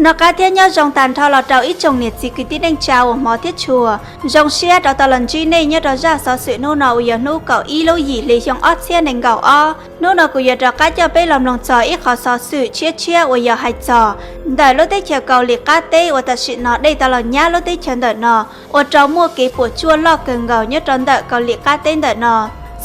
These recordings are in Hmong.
Noj qab thiab nyob zoo tag nrho los rau ib tsoom niam txiv kwv tij neej tsa uas hmov thiab tshua. Zoo siab rov tau los ntsib nej nyob rau zaj xov xwm hnub no uas yog hnub kaum ib lub yim hli xyoo ob txhiab nees nkaum ob. Hnub no kuv yuav rov qab coj peb los mloog txog ib qhov xov xwm tshiab tshiab uas yog hais txog ntawm lub teb chaws Kaus Lim qab teb uas tam sim no dej tau los nyab lub teb chaws ntawm no, ua rau muaj kev puas tsuaj loj kawg nkaus nyob rau ntawm Kaus Lim qab teb ntawm no.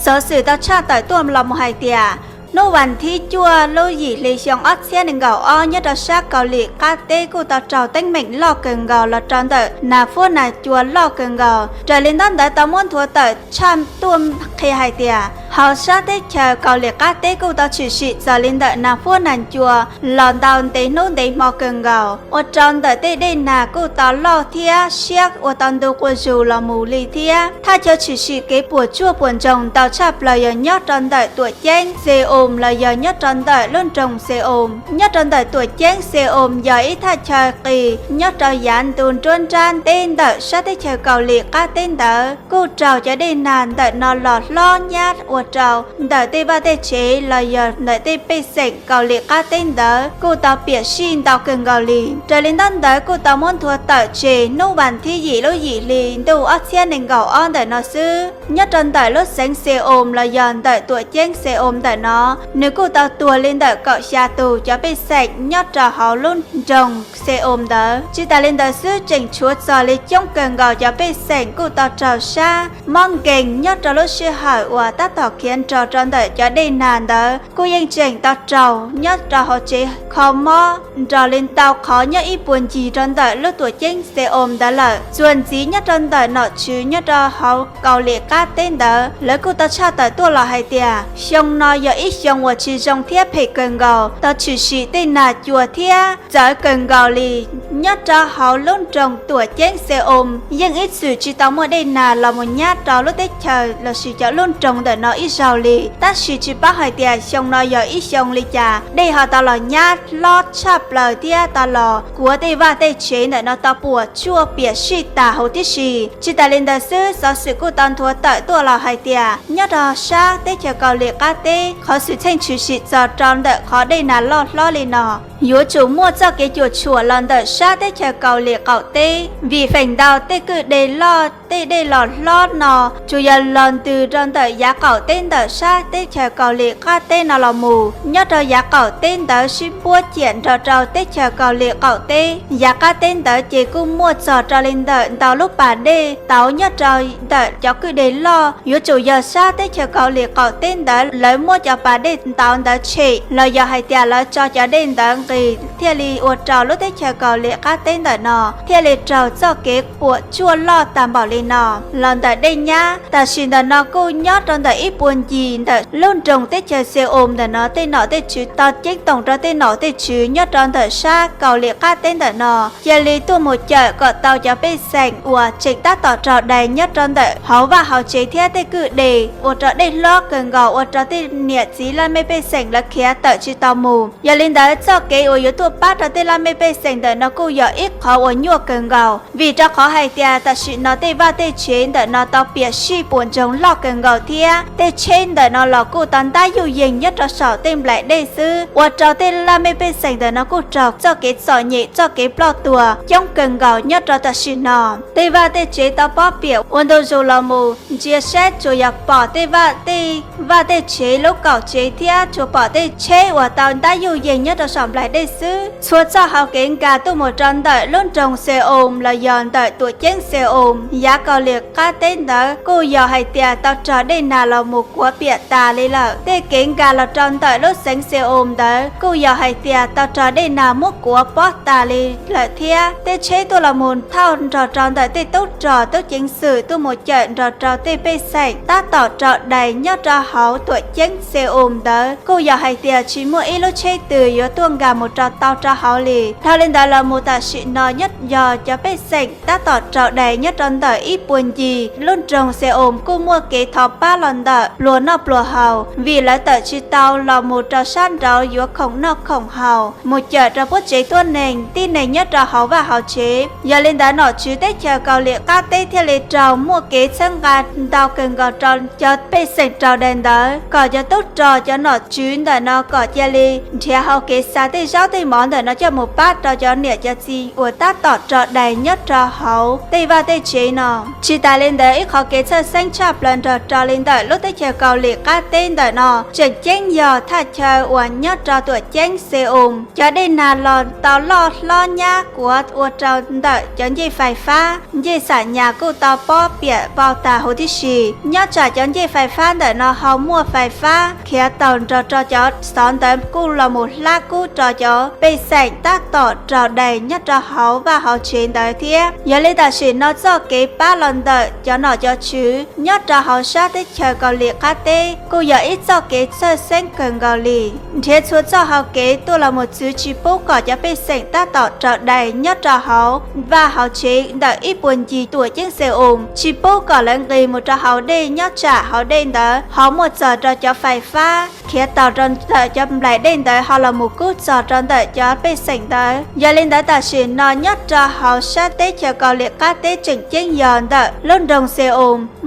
Xov xwm tau tshaj tawm tuaj los mus hais tias, hnub vas thib cuaj lub yim hli xyoo ob txhiab nees nkaum ob nyob rau sab Kaus Lim qab teb kuj tau raug teeb meem loj kawg nkaus los rau ntawm nas fuab nas cua loj kawg nkaus. Raws li ntaub ntawv tau muab nthuav tawm tshaj tuaj qhia hais tias, hauv sab teb chaws Kaus Lim qab teb kuj tau tshwm sim txog li ntawm nas fuab nas cua los ntau ntev hnub ntev hmo kawg nkaus, ua rau ntawm tej dej nag kuj tau loj thiab siab ua tau ntu quas zus los mus li thiab. Thaj chaw tshwm sim kev puas tsuaj puas ntsoog ntau tshaj plaws yog nyob rau ntawm tuam ceeb Xeos los yog nyob rau ntawm lub nroog Xeos. Nyob rau ntawm tuam ceeb Xeos yog ib thaj chaw qis nyob rau yav ntu nruab nrab teb ntawm sab teb chaws Kaus Lim qab teb ntawd, kuj raug cov dej nag ntawm no los hlob nyab ua rau ntawm tej vaj tej tsev los yog ntawm tej pej xeem Kaus Lim qab teb ntawd kuj tau piam sij ntau kawg nkaus li. Raws li ntaub ntawv kuj tau muab nthuav tawm tseg hnub vas thib yim lub yim hli ntuj ob txhiab nees nkaum ob ntawm no xwb, nyob rau ntawm lub xeev Xeos los yog ntawm tuam ceeb Xeos ntawm no, nws kuj tau tuag li ntawm kaum xya tus cov pej xeem nyob rau hauv lub nroog Xeos ntawd. Tsis tas li ntawd xwb, tseem tshuav txog li coob kawg nkaus cov pej xeem kuj tau raug sab mob nkeeg nyob rau lub sij hawm uas tab tom khiav nrog rau ntawm cov dej nag ntawd kuj yeej tseem tau raug nyob rau hauv tsev kho mob nrog li ntau qhov nyob ib puag ncig rau ntawm lub tuam ceeb Xeos ntawd lawm. Txuas ntxiv nyob rau ntawm nom tswv nyob rau hauv Kaus Lim qab teb ntawd, lawv kuj tau tshaj tawm tuaj los hais tias xyoo no yog ib xyoo uas tsis zoo thiab phem kawg nkaus, tau tshwm sim tej nas cua thiab txawv kawg nkaus li. Nyob rau hauv lub nroog tuam ceeb Xeos yeej ib txwm tsis tau muaj dej nag los mus nyab rau lub teb chaws lossis cov lub nroog ntawm no ib zaug li, tab sis tsis paub hais tias xyoo no yog ib xyoo li cas dej ho tau los nyab hlob tshaj plaws thiab tau los kuav tej vaj tej tsev ntawm no tau puas tsuaj piam sij tas huv tib si. Tsis tas li ntawd xwb, xov xwm kuj tau nthuav tawm tuaj los hais tias nyob rau sab teb chaws Kaus Lim qab teb, qhov xwm txheej tshwm sim txog rau ntawm qhov dej nag loj hlob li no yuav tsum muaj txoj kev cuam tshuam los ntawm sab teb chaws Kaus Lim qaum teb, vim feem ntau tej kwj deg loj tej dej los hlob no tsuas yog los ntws rau ntawm yav qaum teb ntawm sab teb chaws Kaus Lim qab teb no los mus. Nyob rau yav qaum teb ntawd sib puab ciam nrog rau teb chaws Kaus Lim qaum teb, yav qab teb ntawd ces kuj muaj txog rau li ntawm ntau lub pas dej tauv nyob rau ntawm cov kwj deg loj. Yuav tsum yog sab teb chaws Kaus Lim qaum teb ntawd lawv muab cov pas dej ntauv ntawd tshem los yog hais tias lawv tso cov dej ntawd nqis thiaj li ua rau lub teb chaws Kaus Lim qab teb ntawm no thiaj li raug txoj kev puas tsuaj loj tag npaum li no los ntawm dej nyab. Tam sim ntawm no kuj nyob rau ntawm ib puag ncig ntawm lub nroog teb chaws Xeos ntawm no tej nom tej tswv tau ceeb toom rau tej nom tej tswv nyob rau ntawm sab Kaus Lim qab teb ntawm no cia li tuaj mus cawm kom tau cov pej xeem uas tseem tab tom raug dai nyob rau ntawm hauv vaj hauv tsev thiab tej kwj deg, ua rau dej hlob kawg nkaus ua rau tej niam txiv laj mej pej xeem lawv khiav tawm tsis tau mus. Yog li ntawd, txoj kev uas yuav tuaj pab rau tej laj mej pej xeem ntawm no kuj yog ib qhov uas nyuaj kawg nkaus, vim rau qhov hais tias tam sim no tej vaj tej tsev ntawm no tau piam sij puas ntsoog loj kawg nkaus thiab tej tsheb ntawm no los kuj tau ntab yuj yeeg nyob rau saum tej nplaim dej xwb, ua rau tej laj mej pej xeem ntawm no kuj raug txoj kev txom nyem txoj kev ploj tuag coob kawg nkaus nyob rau tam sim no. Tej vaj tej tsev tau pob piam ua ntu zus los mus ntsia saib tsuas yog pom tej vaj tej vaj tej tsev lub kaum tsev thiab tsuas pom tej tsheb uas tau ntab yuj yeeg nyob rau saum nplaim dej xwb. Txhua txoj hauv kev nkag tuaj mus rau ntawm lub nroog Xeos los yog ntawm tuam ceeb Xeos yav Kaus Lim qab teb ntawd kuj yog hais tias tau raug dej nag los mus kuav piam tas li lawm. Tej kev nkag los rau ntawm lub xeev Xeos ntawd kuj yog hais tias tau raug dej nag muab kuav pob tas li lawm thiab. Tej tsheb tuaj los mus thauj nrog rau ntawm tej tub rog tub ceev xwm tuaj mus cawm nrog rau tej pej xeem tab tom raug dai nyob rau hauv tuam ceeb Xeos ntawd kuj yog hais tias tsis muaj ib lub tsheb twg yuav tuaj nkag mus rau tau rau hauv li. Dhau li ntawd los mus tam sim no nyob yog cov pej xeem tab tom raug dai nyob rau ntawm ib puag ncig lub nroog Xees kuj muaj kev thov pab los ntawm pluas noj pluas haus, vim lawv tawm tsis tau los mus rau sab nraud yuav khoom noj khoom haus mus cawm rau puab tsev tuab neeg tib neeg nyob rau hauv vaj hauv tsev. Yog li ntawd nom tswv teb chaws Kaus Lim qab teb thiaj li raug muaj kev txhawb nqa ntau kawg nkaus rau cov pej xeem raug dai ntawd, kom cov tub rog cov nom tswv ntawm no kom cia li nrhiav hau kev xa tej zaub tej mov ntawm no coj mus pab rau cov niam cov txiv uas tab tom raug dai nyob rau hauv tej vaj tej tsev no. Tsis tas li ntawd, ib qhov kev txhawj xeeb tshaj plaws nrog rau li ntawm lub teb chaws Kaus Lim qab teb ntawm no tseem ceeb yog thaj chaw uas nyob rau tuam ceeb Xees, cov dej nag los tau loj hlob nyab kuav ua rau ntawm cov ncej fais fab, ncej xam nyas kuj tau pob piam vau tas huv tib si. Nyob tsam cov ncej fais fab ntawm no ho muaj fais fab khiav taug nrog rau cov xov ntawd kuj los mus hlab kub rau cov pej xeem tab tom raug dai nyob rau hauv vaj hauv tsev ntawd thiab. Yog li tam sim no txoj kev pab los ntawm cov nom cov tswv nyob rau hauv sab teb chaws Kaus Lim qab teb kuj yog ib txoj kev txhawj xeeb kawg nkaus li. Nrhiav txhua txoj hau kev tuaj los mus txwv tsis pub kom cov pej xeem tab tom raug dai nyob rau hauv vaj hauv tsev ntawm ib puag ncig tuam ceeb Xees, tsis pub kom lawv nqis mus rau hauv dej nyob tsam hauv dej ntawd ho muaj txog rau cov fais fab khiav taug rau ntawm cov nplaim dej ntawd ho los mus kub txog rau ntawm cov pej xeem ntawd. Yog li ntawd tam sim no nyob rau hauv sab teb chaws Kaus Lim qab teb tseem ceeb yog ntawm lub nroog Xees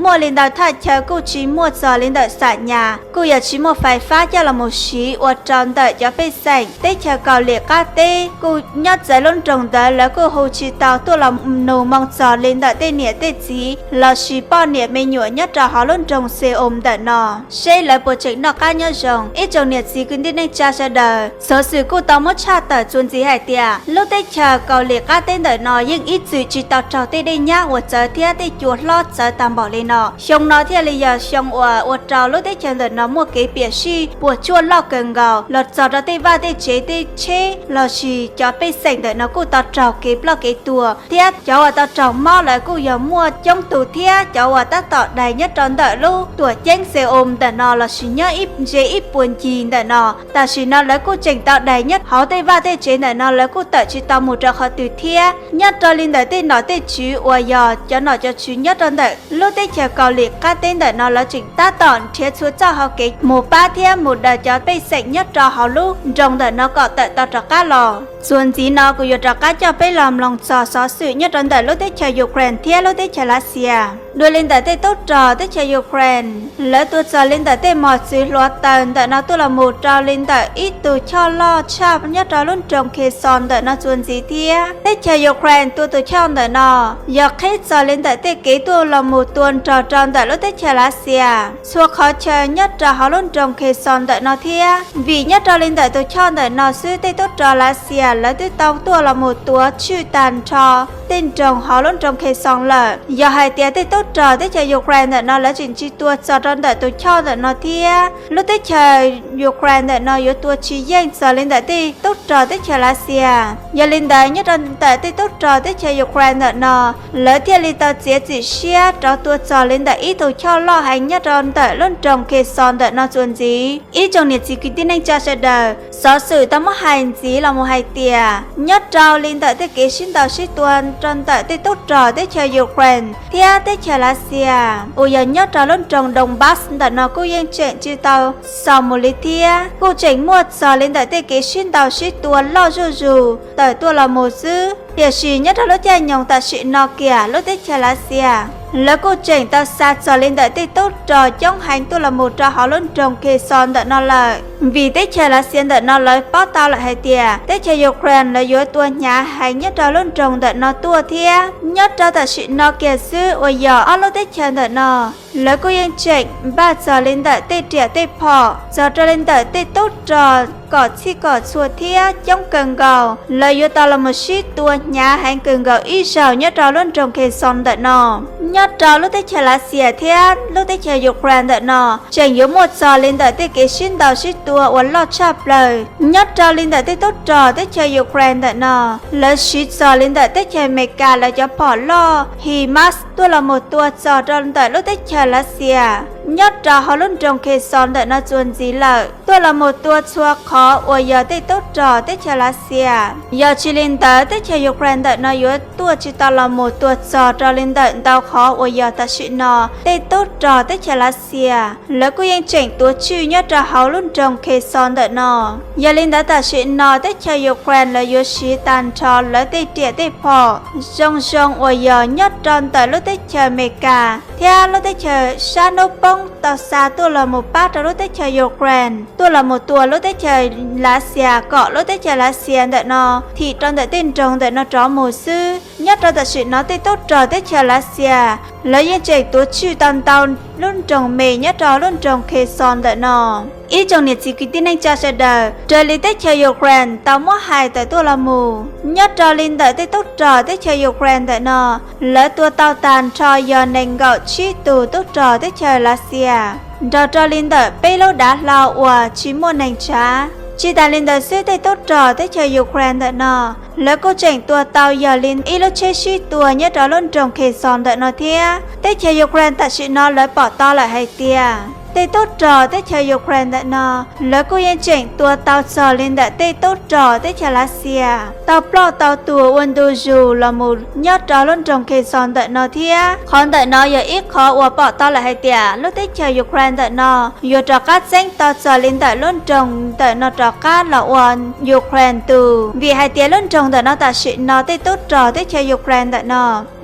muaj li ntawd thaj chaw kuj tsis muaj txog li ntawm xam nyas, kuj yog tsis muaj fais fab coj los mus siv ua rau ntawm cov pej xeem teb chaws Kaus Lim qab teb kuj nyob txawv lub nroog ntawd lawv kuj hu tsis tau tuaj los nug moo txog li ntawm tej niam tej txiv lossis poj niam me nyuam nyob rau hauv lub nroog Xees ntawm no seb lawv puas tseem noj qab nyob zoo. Ib tsoom niam txiv kwv tij neej tsa sawv daws, xov xwm kuj tau muab tshaj tawm txuas ntxiv hais tias lub teb chaws Kaus Lim qab teb ntawm no yeej ib txwm tsis tau raug tej dej nyab uas txawv thiab tej cua hlob txawv tag npaum li no. Xyoo no thiaj li yog xyoo uas ua rau lub teb chaws ntawm no muaj kev piam sij puas tsuaj loj kawg nkaus los txog rau tej vaj tej tsev tej tsheb lossis cov pej xeem ntawm no kuj tau raug kev ploj kev tuag thiab cov uas tau raug mob lawv kuj yog muaj coob tus thiab cov uas tab tom dai nyob rau ntawm lub tuam ceeb Xees ntawm no lossis nyob ib ntse ib puag ncig ntawm no tam sim no lawv kuj tseem tau dai nyob hauv tej vaj tej tsev ntawm no lawv kuj tawm tsis tau mus rau qhov twg thiab. Nyob rau li ntawm tej nom tej tswv uas yog cov nom cov tswv nyob rau ntawm lub teb chaws Kaus Lim qab teb ntawm no lawv tseem tab tom nrhiav txhua txoj hau kev mus pab thiab mus daws cov pej xeem nyob rau hauv lub nroog ntawm no kom tawm tau rov qab los. Txuas ntxiv no kuv yuav rov qab coj peb los mloog txog xov xwm nyob rau ntawm lub teb chaws Ukraine thiab lub teb chaws Lav Xias. Dua li ntawm tej tub rog teb chaws Ukraine, lawv tua txog li ntawm tej mos txwv hluav taws ntawm no tuaj los mus rau li ntawm ib tug choj loj tshaj nyob rau lub nroog Kherson ntawm no txuas ntxiv thiab. Teb chaws Ukraine tua tus choj ntawm no yog qhib txog li ntawm tej kev tuaj los mus tua nrog rau ntawm lub teb chaws Lav Xias txhua qhov chaw nyob rau hauv lub nroog Kherson ntawm no thiab. Vim nyob rau li ntawm tus choj ntawm no xwb tej tub rog Lav Xias lawv twb tau tuaj los mus tua tshwj tag nrho tej nroog hauv lub nroog Kherson lawm. Yog hais tias tej tub rog teb chaws Ukraine ntawm no lawv tseem tsis tua txog rau ntawm tus choj ntawm no thiab, lub teb chaws Ukraine ntawm no yuav tua tsis yeej txog li ntawm tej tub rog teb chaws Lav Xias. Yog li ntawd nyob rau ntawm tej tub rog teb chaws Ukraine ntawm no, lawv thiaj li tau txiav txim siab rov tua txog li ntawm ib tug choj loj heev nyob rau ntawm lub nroog Kherson ntawm no txuas ntxiv. Ib tsoom niam txiv kwv tij neej tsa sawv daws, xov xwm tau muab hais ntxiv los mus hais tias nyob rau li ntawm tej kev sib ntaus sib tua rau ntawm tej tub rog teb chaws Ukraine thiab teb chaws Lav Xias uas yog nyob rau lub nroog Donbas ntawm no kuj yeej tseem tsis tau xaus mus li thiab, kuj tseem muaj txog li ntawm tej kev sib ntaus sib tua loj zuj zus tawm tuaj los mus xwb. Tiam sis nyob rau lub caij nyoog tam sim no kiag lub teb chaws Lav Xias lawv kuj tseem tau xa txog li ntawm tej tub rog coob heev tuaj los mus rau hauv lub nroog Kherson ntawm no lawm. Vim teb chaws Lav Xias ntawm no lawv paub tau lawm hais tias teb chaws Ukraine lawv yuav tua hnyav heev nyob rau lub nroog ntawm no tuaj thiab. Nyob rau tam sim no kiag xwb uas yog ob lub teb chaws ntawm no lawv kuj yeej tseem npaj txog li ntawm tej riam tej phom txog rau li ntawm tej tub rog kom txhij kom txhua thiab coob kawg nkaus, lawv yuav tau los mus sib tua hnyav heev kawg nkaus ib zaug nyob rau lub nroog Kherson ntawm no. Nyob rau lub teb chaws Lav Xias thiab lub teb chaws Ukraine ntawm no tseem yuav muaj txog li ntawm tej kev sib ntaus sib tua uas loj tshaj plaws. Nyob rau li ntawm tej tub rog teb chaws Ukraine ntawm no, lawv siv txog li ntawm teb chaws Amelikas lawv cov phom loj HIMARS tuaj los mus tua txog rau ntawm lub teb chaws Lav Xias nyob rau hauv lub nroog Kherson ntawm no txuas ntxiv lawm, tuaj los mus tua txhua qhov uas yog tej tub rog teb chaws Lav Xias. Yog tsis li ntawd teb chaws Ukraine ntawm no yuav tuaj tsis tau los mus tua txog rau li ntawm ntau qhov uas yog tam sim no tej tub rog teb chaws Lav Xias lawv kuj yeej tseem tuav tswj nyob rau hauv lub nroog Kherson ntawm no. Yog li ntawd tam sim no teb chaws Ukraine lawv yuav siv tag nrho lawv tej riam tej phom zoo zoo uas yog nyob rau ntawm lub teb chaws Amelikas thiab lub teb chaws sab hnub poob tau xa tuaj los mus pab rau lub teb chaws Ukraine, tuaj los mus tua lub teb chaws Lav Xias kom lub teb chaws Lav Xias ntawm no thim rau ntawm tej nroog ntawm no rov mus xwb. Nyob rau tam sim no tej tub rog teb chaws Lav Xias lawv yeej tseem tuav tswj tau ntau lub nroog me nyob rau lub nroog Kherson ntawm no. Ib tsoom niam txiv kwv tij neej tsa sawv daws, raws li teb chaws Ukraine tau muab hais tawm tuaj los mus, nyob rau li ntawm tej tub rog teb chaws Ukraine ntawm no, lawv tua tau tag nrho yog nees nkaum tsib tus tub rog teb chaws Lav Xias nrog rau li ntawm peb lub dav hlau uas tsis muaj neeg tshav. Tsis tas li ntawd xwb, tej tub rog teb chaws Ukraine ntawm no lawv kuj tseem tua tau yog li ib lub tsheb sib tua nyob rau lub nroog Kherson ntawm no thiab. Teb chaws Ukraine tam sim no lawv pom tau lawm hais tias tej tub rog teb chaws Ukraine ntawm no lawv kuj yeej tseem tua tau txog li ntawm tej tub rog teb chaws Lav Xias tau ploj tau tuag ua ntu zus los mus nyob rau lub nroog Kherson ntawm no thiab. Qhov ntawm no yog ib qhov uas pom tau lawm hais tias lub teb chaws Ukraine ntawm no yuav rov qab txeeb tau txog li ntawm lub nroog ntawm no rov qab los ua Ukraine tus, vim hais tias lub nroog ntawm no tam sim no tej tub rog teb chaws Ukraine ntawm no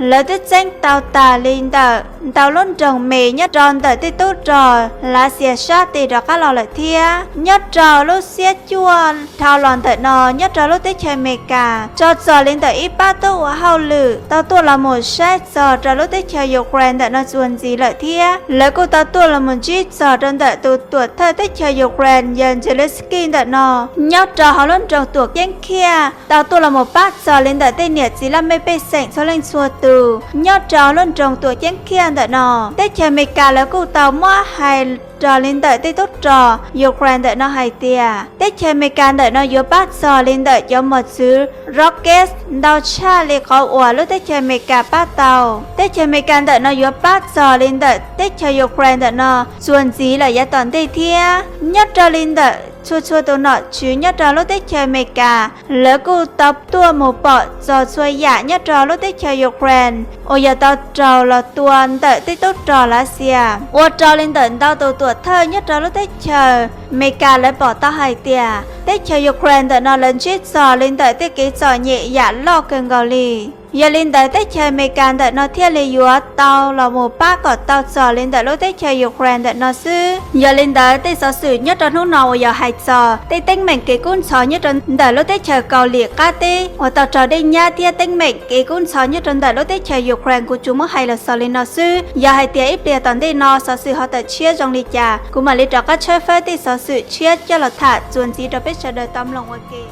lawv twb txeeb tau tas li ntawm ntau lub nroog me nyob rau ntawm tej tub rog Lav Xias sab tes rov qab los lawm thiab. Nyob rau lub xiab cuaj dhau los ntawm no nyob rau lub teb chaws Amelikas tso txog li ntawm ib pab tub ua hauj lwm tau tuaj los mus saib txog rau lub teb chaws Ukraine ntawm no txuas ntxiv lawm thiab. Lawv kuj tau tuaj los mus ntsib txog rau ntawm tus tuam thawj teb chaws Ukraine yawg Zelensky ntawm no nyob rau hauv lub nroog Tuam Ceeb Khiaj tau tuaj los mus pab txog li ntawm tej niam txiv laj mej pej xeem txhua leej txhua tus nyob rau lub nroog Tuam Ceeb Khiaj ntawm no. Teb chaws Amelikas lawv kuj tau muab hais rau li ntawm tej tub rog Ukraine ntawm no hais tias teb chaws Amelikas ntawm no yuav pab txog li ntawm cov mos txwv rocket ntau tshaj li qhov uas lub teb chaws Amelikas pab tau. Teb chaws Amelikas ntawm no yuav pab txog li ntawm teb chaws Ukraine ntawm no txuas ntxiv lawm yav tom ntej thiab. Nyob rau li ntawm txhua txhua tus nom tswv nyob rau lub teb chaws Amelikas lawv kuj tau tuaj mus pom txog txhua yam nyob rau lub teb chaws Ukraine uas yog tau raug los tua ntawm tej tub rog Lav Xias, ua rau li ntawm ntau tus tuam thawj nyob rau lub teb chaws Amelikas lawv pom tau hais tias teb chaws Ukraine ntawm no lawv ntsib txog li ntawm tej kev txom nyem yam loj kawg nkaus li. Yog li ntawd teb chaws Amelikas ntawm no thiaj li yuav tau los mus pab kom tau txog li ntawm lub teb chaws Ukraine ntawm no xwb. Yog li ntawd tej xov xwm nyob rau hnub no uas yog hais txog tej teeb meem kev kub ntxhov nyob rau ntawm lub teb chaws Kauslim qab teb uas tau raug dej nyab thiab teeb meem kev kub ntxhov nyob rau ntawm lub teb chaws Ukraine kuv tsuas muab hais los xaus li no xwb. Yog hais tias ib pliag tom ntej no xov xwm ho tawm tshiab zoo li cas kuv mam li rov qab tshawb fawb tej xov xwm tshiab coj los tham txuas ntxiv rau peb sawv daws tau mloog ua ke.